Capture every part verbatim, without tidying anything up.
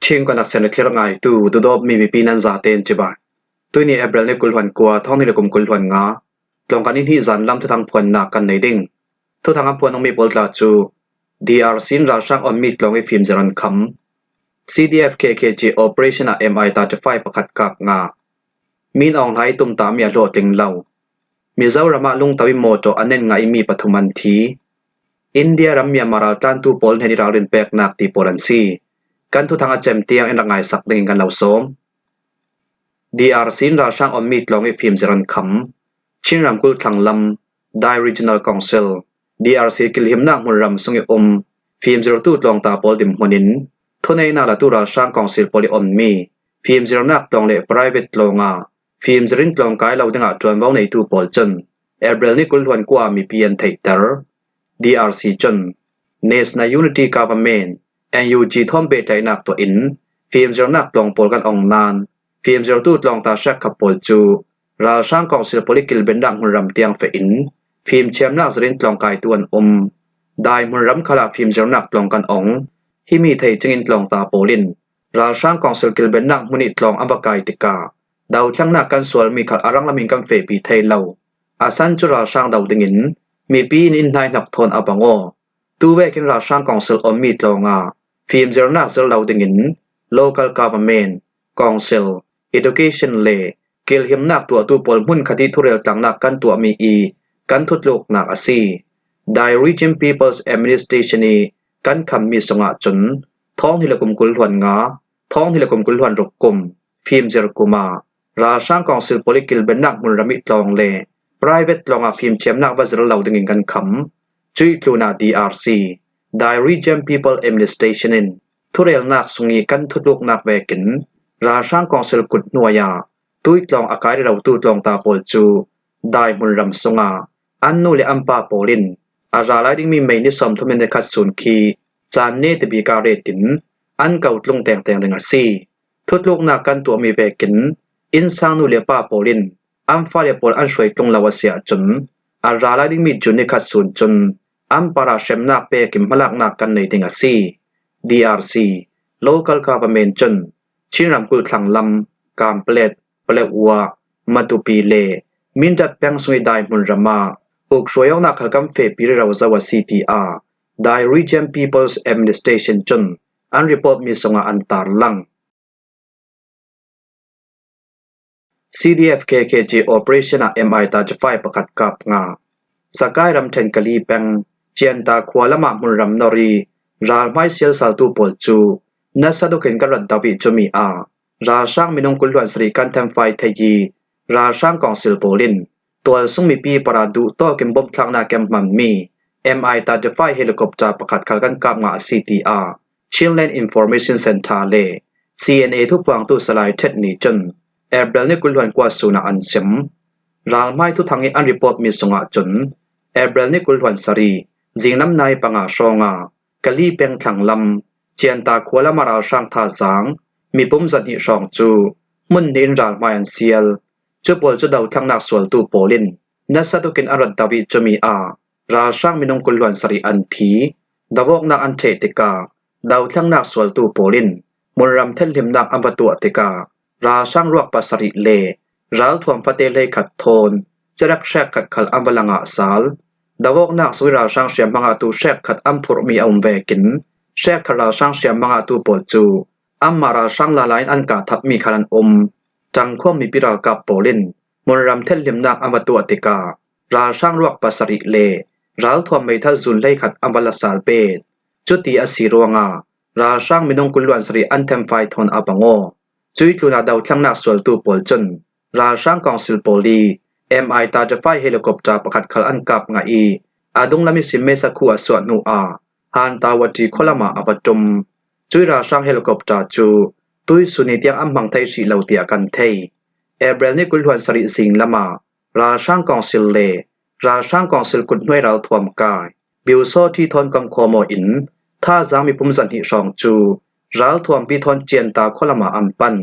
Chin Connection a thlir ngaitu Dudawp mi mipi nan zaten cibai. Tuini April ni kul hluan kua, thawng hnih le kum kul hluan nga, tlawng kan in hih zan lam thuthang phuannak kan nei ding. Thuthang a phuan awng mi pawl tla cu D R C in ralhrang awn mi tlawng i fimzir an kham. C D F K K G operation ah M I thirty-five pakhat kap ngah. Min Aung Hlaing tumtah mi a hlawhtling lo. Mizoram ah lungto i mawtaw a nen ngah i mi pathum an thi. India ram Myanmar raltlantu pawl hnen i ralrin peknak ti pawl an si. Kan thuthang a cem tiang in rak ngaisak dingin kan lo sawm. D R C in ralhrang awn mi tlawng i fimzir an kham. Chin ramkulh thlanglam, Dai Regional Council, D R C kilhimnak hmunram sung i um fimzirtu tlawngta pawl dinhmun in thuneihnak latu ralhrang council pawl i awn mi fimzirnak tlawng le private tlawng ah fimzir in tlawng kai lo dingah ṭuanvo neitu pawl cun April ni kul hluan kua mipi an theihter. D R C cun National Unity Government, N U G thawn pehtlaihnak tuah in fimzirnak tlawng pawl kan ong nain fimzirtu tlawngta hrekkhat pawl cu ralhrang council pawl i kilvennak hmunram tiang feh in fimthiamnak zir in tlawngkaitu an um. Dai hmunram khal ah fimzirnak tlawng kan ong. Himi thei cingin tlawngta pawl in ralhrang council kilvennak hmun i tlawng an va kai tikah dothlennak kan sualmi khal a rang lamin kan fehpi thei lo. A san cu ralhrang do dingin mipi in inn hnai hnak thawn a bang aw. Tu vekin ralhrang council awn mi tlawng ah fimzirnak zir lo dingin local government, council, education le kilhimnak tuahtu pawl hmunkhat i thurel tlangnak kan tuahmi i kan thutluknak a si. Dai Region People's Administration i kan khammi sungah cun thawng hnih le kum kul hluan nga, thawng hnih le kum kul hluan ruk kum fimzir kum ah ralhrang council pawl i kilvennak hmunram i tlawng le private tlawng ah fimthiamnak va zir lo dingin kan kham. Cuih tlunah D R C, Dai Region People Administration in thurelnak sung i kan thutluknak vekin ralhrang council kut hnuai ah tuih tlawng a kai rerotu tlawngta pawl cu Dai hmunram sungah an nu le an pa pawl in a ra lai dingmi May ni sawmthum le khat sun khi caan ne tibik ah ret in an ko tlung tengteng ding a si. Thutluknak kan tuahmi vekin innsang nu le pa pawl in an fale pawl an hruai tlung lo a si ahcun a ra lai dingmi June ni khat sun cun an parah hremnak pek in hmalaknak kan nei ding a si. D R C, local government cun Chin ramkulh thlanglam, Kanpetlet, Paletwa, Matupi le Mindat peng sung i Dai hmunram ah uk hruai awknak khal kan fehpi rero zo a si, tiah Dai Region People's Administration cun an report mi sungah an tarlang. C D F K K G operation ah M I thirty-five pakhat kap ngah. Sakai ramṭhen Kali peng Cianta khua lamah hmunram nor i ralhmai sialsaltu pawl cu nasa tukin kan rat do i cumi ah ralhrang minung kul hluan sarih kan thenfai thei i ralhrang council pawl in tualsung mipi parah duhtawk in bom thlaknak kan hmanmi M I thirty-five helicopter pakhat khal kan kap ngah a si, tiah Chinland Information Center le C N A thupuangtu Salai Ṭhet nih cun April ni kul hluan kua sun ah an sim. Ralhmai thuthang i an report mi sungah cun April ni kul hluan sarih zinglam nai panga hrawngah Kali peng thlanglam Cianta khua lamah ralhrang thazaang mipum zahnih hrawng cu hmun hnih in ralhmai an sial. Cu pawl cu dothlennak sualtu pawl in nasa tukin an rat do i cumi ah ralhrang minung kul hluan sarih an thi. Doawknak an ṭheh tikah dothlennak sualtu pawl in hmunram thenhlimnak an va tuah tikah ralhrang ruak pasarih le ralthuam fate hleikhat thawn cerek hrekkhat khal an va la ngah sal. Doawknak sung i ralhrang hriamhma ngahtu hrekkhat an phurhmi a um vekin hrekkhat ralhrang hriamhma ngahtu pawl cu anmah ralhrang lala in an kah thapmi khal an um. Ṭangkhuam mipi ralkap pawl in hmunram thenhlimnak an va tuah tikah ralhrang ruak pasarih le ralthuam meithal zun hleikhat an va la sal pet. Cuti a si ruangah ralhrang minung kul hluan sarih an thenfai thawn a bang aw. Cuih tlunah dothlennak sualtu pawl cun ralhrang council pawl i M I thirty-five helicopter pakhat khal an kap ngah i a dunglam ihsin Mesa khua a suah hnu ah Hantawati khualam ah a va ṭum. Cuih ralhrang helicopter cu tuihsun ni tiang an hmang thei hrih lo tiah kan thei. April ni kul hluan sarih zinglam ah ralhrang council le ralhrang council kut hnuai ralthuam kai Biusawṭhi thawn kan khuam aw in thazaang mipum zahnih hrawng cu ralthuampi thawn Cianta khualam ah an pan.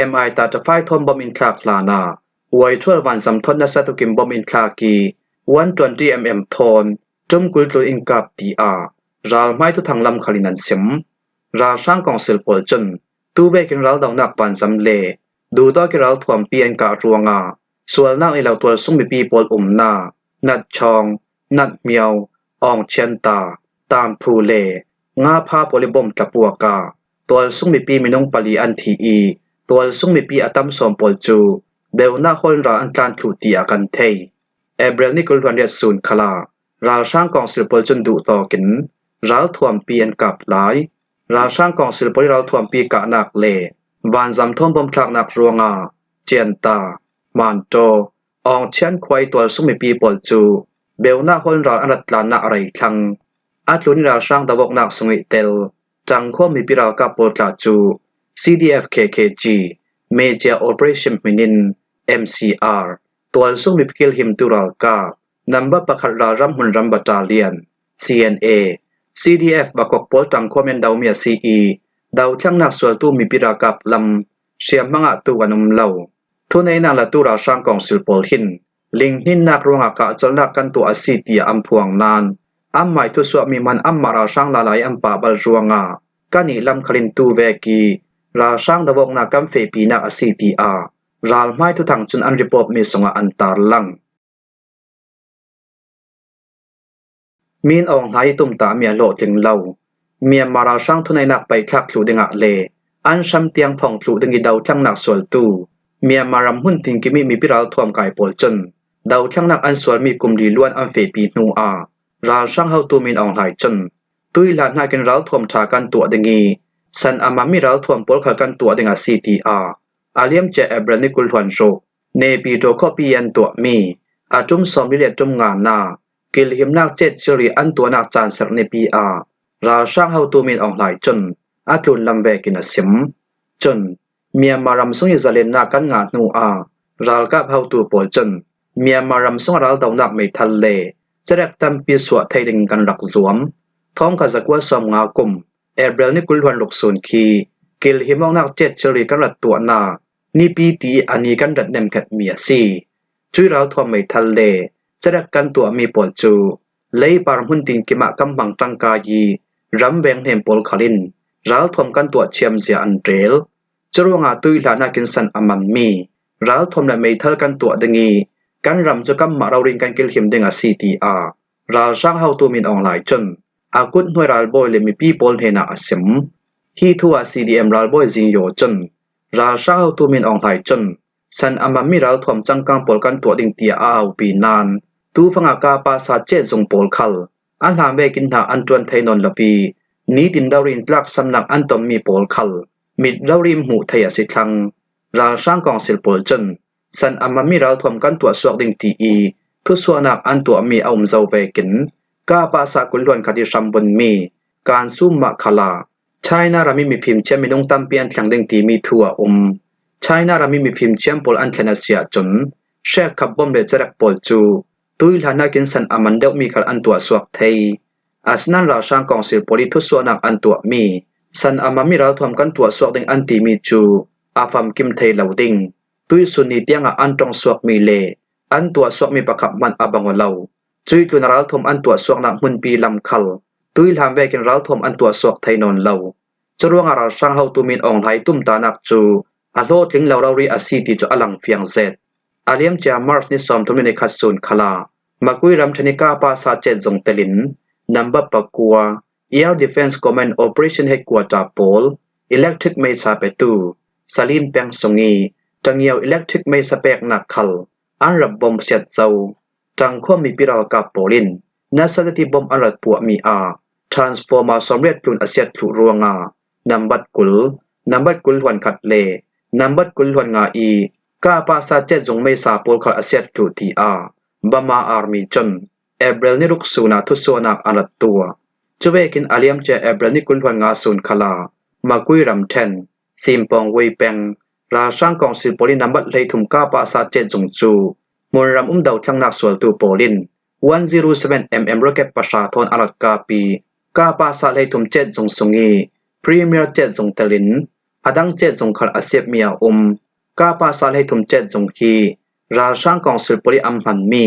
M I thirty-five thawn bom in thlak hlanah Y twelve vanzam thawn nasa tukin bom in thlak i one twenty M M thawn ṭum kul tlun in kap, tiah ralhmai thuthang lam khal in an sim. Ralhrang council pawl cun Tu vekin raldonak vanzam le duhtawk i ralthuampi an kah ruangah sualnak nei lo tualsung mipi pawl umna Natchawng, Natmiau, Awngchianta, Tamphu le Ngapha pawl i bom tlapuak ah tualsung mipi minung pali an thi i tualsung mipi a tam sawm pawl cu beunak hawl in ral an tlan thluh tiah kan thei. April ni kul hluan riat sun khalah ralhrang kawngsil pawl cun duhtawk in ralthuampi an kap lai. Ralhrang kawngsil pawl i ralthuampi kahnak le vanzam thawn bom thlaknak ruangah Chianta, Mantaw, Awngchian khua i tualsung mipi pawl cu beunak hawl in ral an rat tlannak a rei thlang. A tlun i ralhrang dovawknak sung i tel ṭangkhawm mipi ralkap pawl tla cu C D F K K G Major Operation hmin in M C R tualsung mipi kilhimtu ralkap number pakhat ralram hmunram battalion C N A, C D F bakawk pawl ṭangkhawm in domi a si i dothlengnak sualtu mipi ralkap lam hriamhmang ah tuk an um lo. Thuneihnak latu ralhrang kawngsil pawl hin linghninnak ruangah kahcolhnak kan tuah a si tiah an phuang nain anmah i thusuahmi hman anmah ralhrang lala i an pahbal ruangah kan i lam khal in tu vek i ralhrang dovawknak kan fehpinak a si tiah ralhmai thuthang cun an report mi sungah an tarlang. Min Aung Hlaing i tumtahmi a hlawhtling lo Myanmar ralhrang thuneihnak paihthlak thluh dingah le an hram tiang phong thluh ding i dothlengnak sualtu Myanmar ram hmun tinkim i mipi ralthuam kai pawl cun dothlengnak an sualmi kum li luan an fehpi hnu ah ralhrang hotu Min Aung Hlaing cun tuihlan hnakin ralthuam ṭha kan tuah ding i san a manmi ralthuam pawl khal kan tuah ding a si tiah a liamcia April ni kul hluan ruk Naypyidaw khuapi an tuahmi a ṭum sawmli le ṭum ngana kilhimnak cet cilri an tuahnak caan serh nipi ah ralhrang hotu Min Aung Hlaing cun a tlunlam vekin a sim. Cun Myanmar ram sung i zalennak kan ngah hnu ah ralkap hotu pawl cun Myanmar ram sung a raldonak meithal le cerek tampi suah thei dingin kan rak zuam. Thawngkhat zakua sawmnga kum April ni kul hluan ruk sun khi kilhim awknak cet cilri kan rat tuahnak nipi ti i a ni kan rat nemkhetmi a si. Cuih ralthuam meithal le cerek kan tuahmi pawl cu leipar hmun tinkim ah kan hmang ṭangkai i ram veng hnen pawl khal in ralthuam kan tuah thiamzia an rel. Curuangah tuihlan hnakin san a manmi ralthuam le meithal kan tuah ding i kan ram cu kanmah rori in kan kilhim ding a si tiah ralhrang hotu Min Aung Hlaing cun a kut hnuai ralbawi le mipi pawl hnenah a sim. Hi thu ah C D M ralbawi Zing Yaw cun ralhrang hotu Min Aung Hlaing cun san a manmi ralthuam cangkang pawl kan tuah ding tiah a aupi nain tufangah kapa sa cet zung pawl khal a hlan vekin hna an ṭuan thei nawn lo i nitin rori in tlaksamnak an tonmi pawl khal mit rori in hmuh thei a si thlang. Ralhrang kawngsil pawl cun san a manmi ralthuam kan tuah suak ding ti i thusuahnak an tuahmi a um zo vekin kapa sa kul hluan khat i hrambunmi Kansu mah khal ah China ram i mifim thiam minung tampi an thleng ding timi thu a um. China ram i mifim thiam pawl an thlen a si ahcun hrekkhat bom le cerek pawl cu tuihlan hnakin san a man deuhmi khal an tuah suak thei. Asinain ralhrang kawngsil pawl i thusuahnak an tuahmi san a manmi ralthuam kan tuah suak ding an timi cu a famkim thei lo ding. Tuihsun ni tiangah an ṭong suakmi le an tuah suakmi pakhat hmanh a bang aw lo. Cuih tlun a ralthuam an tuah suaknak hmunpi lam khal tuihlan vekin ralthuam an tuah suak thei nawn lo. Curuangah ralhrang hotu Min Aung Hlaing tumtahnak cu a hlawhtling lo rori a si ti cu a lang fiang zet. A liamcia March ni sawmthum le ni khat sun khalah Makui ramṭhen i kapa sa cet zung telin number pakua Air Defence Command Operation Headquarter pawl electric meisa petu Salin peng sung i Tangiau electric meisa peknak khal an rak bom siat zo. Ṭangkhawm mipi ralkap pawl in nasa zet i bom an rak puahmi ah transformer sawmriat tlun a siat thluh ruangah nambat kul, nambat kul hluan khat le nambat kul hluan nga i kapa sa cet zung meisa pawl khal a siat thluh tiah Burma Army cun April ni ruk sun ah thusuahnak an rak tuah. Cuvekin a liamcia April ni kul hluan nga sun khalah Makui ramṭhen, Simpawng Wei peng, ralhrang kawngsil pawl in nambat hleithum kapa sa cet zung cu hmunram um dothlengnak sualtu pawl in one zero seven mm rocket pahra thawn a rak kap i kapa sa hleithum cet zung sung i Premier cet zung telin a dang cet zung khal a siatmi a um. Kapa sa hleithum cet zung hi ralhrang kawngsil pawl i an hmanmi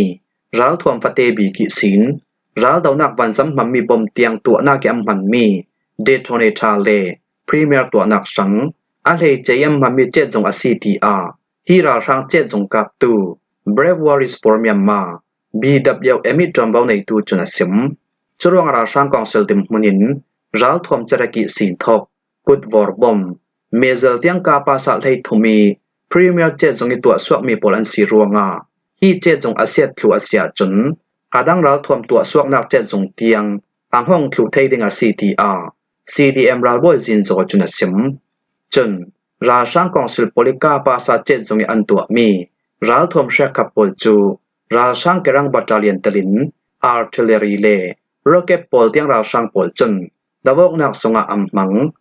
ralthuam fate bik ihsin raldonak vanzam hmanmi bom tiang tuahnak i an hmanmi detonator le Premier tuahnak hrang a hleice i an hmanmi chet zung a si, ti a hi ralhrang chet zung kaptu Brave Warriors for Myanmar, B W M i ṭuanvo neitu cun a sim. Curuangah ralhrang kawngsil dinhmun in ralthuam cerak i sin thok, kut vawr bom, mezel tiang kapa sa hleithum i Premier chet zung i tuahsuakmi pawl an si ruangah hi chet zung a siat thlu a si ahcun a dang ralthuam tuahsuaknak chet zung tiang a hong thluh thei ding a si, ti a C D M ralbawi Zin Zaw cun a sim. Cun ralhrang kawngsil pawl i kapa sa chet zung i an tuahmi ralthuam hrekkhat pawl cu ralhrang kerang battalion telin artillery le rocket pawl tiang ralhrang pawl cun davawknak sungah an hmang.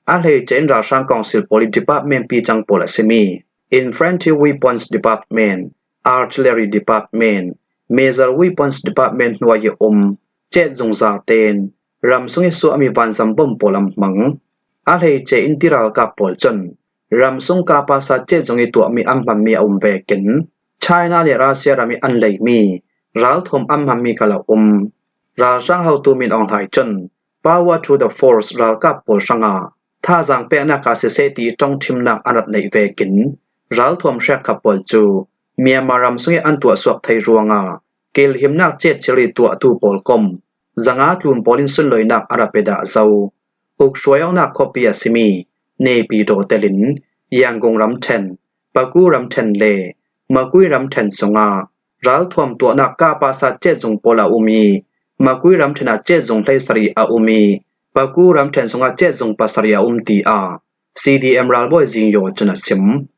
A hleice in ralhrang kawngsil pawl i department picang pawl a simi infantry weapons department, artillery department, missile weapons department hnuai i um chet zungzal tein ram sung i suahmi vanzam bom pawl an hmang. A hleice in ti ralkap pawl cun ram sung kapa sa chet zung i tuahmi an hmanmi a um vekin China le Russia ram i an leimi ralthuam an hmanmi khal a um. Ralhrang hotu Min Aung Hlaing cun Power to the Force ralkap pawl hrangah thazaang peknak a siseh ti ṭongṭhimnak an rat neih vekin ralthuam hrekkhat pawl cu Myanmar ram sung i an tuahsuak thei ruangah kilhimnak chet thilri tuahtu pawl kom zanga tlun pawl in sunloinak a rak pe dah zo. Uk hruaiawknak khuapi a simi Naypyidaw telin Yangon ramṭhen, Paku ramṭhen le Magway ramṭhen sungah ralthuam tuahnak kapa sa chet zung pawl a um i Magway ramṭhen ah chet zung hleisarih a um i Paku ramṭhen sungah chet zung pasarih a um, tiah C D M ralbawi Zin Yaw cun a sim.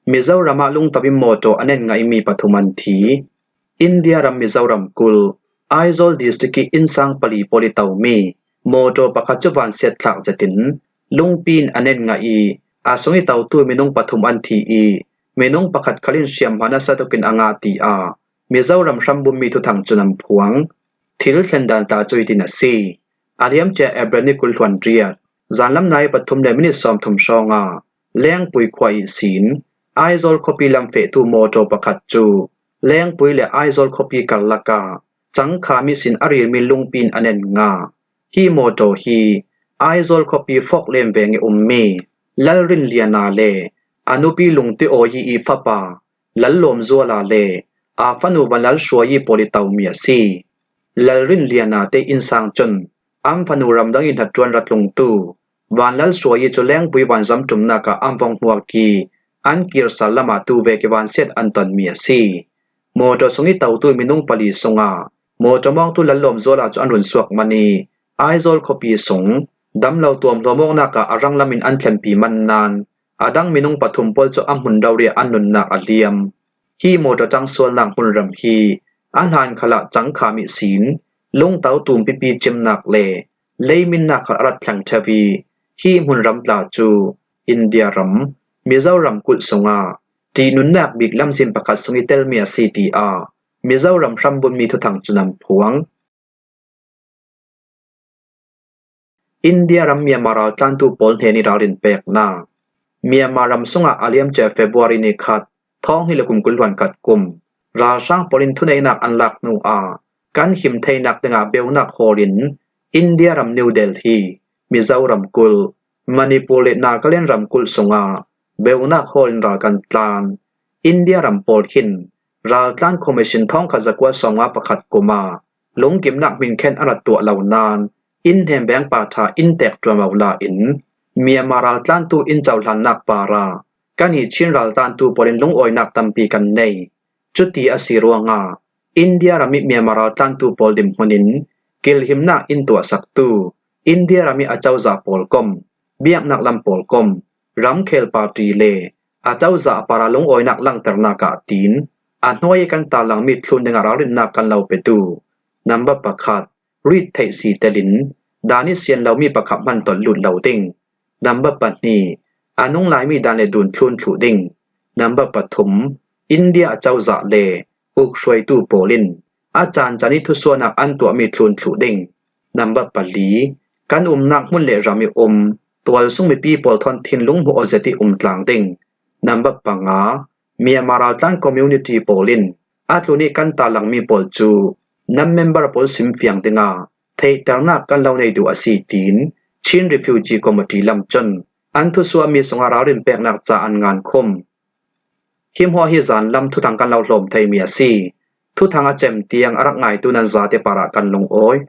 Mizoram ah lungto in mawtaw a nen ngah i mi pathum an thi. India ram Mizoram kulh Aizawl district i innsang pali pawl i tomi mawtaw pakhat cu vansiat thlak zetin lungpi in a nen ngah i a sung i totu minung pathum an thi i minung pakhat khal in hriamhma nasa tukin a ngah, tiah Mizoram hrambunmi thuthang cun an phuang. Thil thlen dan tla cu hitin a si. A liamcia April ni kul hluan riat, zanlam nai pathum le minit sawmthum hrawngah Lengpui khua ihsin Aizawl khuapi lam fehtu mawtaw pakhat cu Lengpui le Aizawl khuapi karlak ah cangkham ihsin a rilmi lungpi in a nen ngah. Hi mawtaw hi Aizawl khuapi Fawklen veng i ummi Lalrin Liana le a nupi Lungte Awi i fapa Lallawm Zuala le aa fanu Vanlal Hruai pawl i tomi a si. Lalrin Liana te innsang cun an fanu ramdang i hnaṭuan ra tlungtu Vanlal Hruai cu Lengpui vanzam ṭumnak ah an vong hmuak i an kir sal lam ah tu vek i vansiat an tonmi a si. Mawtaw sung i totu minung pali sungah mawtaw mawngtu Lallawm Zuala cu an run suak man i Aizawl khuapi sung damlo tuamhluam awknak ah a rang lam in an thlenpi man nain a dang minung pathum pawl cu a hmun rori ah an nunnak a liam. Hi mawtaw ṭangsualnak hmunram hi a hlan khal ah cangkham ihsin lungto tumpipi cimnak le leiminnak khal a rat thleng ṭheu i hi hmunram tla cu India ram Mizoram kulh sungah ṭihnunnak bik lamzin pakhat sung i telmi a si, tiah Mizoram hrambunmi thuthang cun an phuang. India ram Myanmar raltlantu pawl hnen i ralrin peknak. Myanmar ram sungah a liamcia February ni khat, thawng hnih le kum kul hluan khat kum, ralhrang pawl in thuneihnak an lak hnu ah kan him theinak dingah beunak hawl in India ram New Delhi, Mizoram kulh, Manipur le Nagaland ram kulh sungah beunak hawl in ral kan tlan. India ram pawl hin raltlan commission thawngkhat zakua sawmnga pakhat kum ah lungkimnak hminkhen a rak tuah lo nain inn hnem vengpa ṭha in tek ṭuanvo la in Myanmar raltlantu inn cohlannak par ah kan i Chin raltlantu pawl in lungawinak tampi kan nei. Cuti a si ruangah India ram i Myanmar raltlantu pawl dinhmun in kilhimnak in tuahsaktu India ram i acozah pawl kom, biaknak lam pawl kom, ramkhel party le acozah a par ah lungawinak langternak ah tiin a hnuai i kan tarlangmi thlun dingah ralrinnak kan lo petu. Nambat pakhat, rit theih si telin dan i sian lomi pakhat hman ton lut lo ding. Nambat pahnih, a nung laimi dan le dun thlun thluh ding. Nambat pathum, India acozah le uk hruaitu pawl in a caan caan i thusuahnak an tuahmi thlun thluh ding. Nambat pali, kan umnak hmun le ram i um tualsung mipi pawl thawn thinlung hmuh aw zet i um tlang ding. Nambat panga, Myanmar raltlan community pawl in a tlun i kan tarlangmi pawl cu nan member pawl simfiang dingah theihternak kan lo nei duh a si, tiin Chin Refugee Committee lam cun an thusuahmi sungah ralrin peknak ca an ngan khum. Hi hmuah hi zan lam thuthang kan lo hlawm theimi a si. Thuthang a cem tiang a rak ngaitu nan zate parah kan lungawi.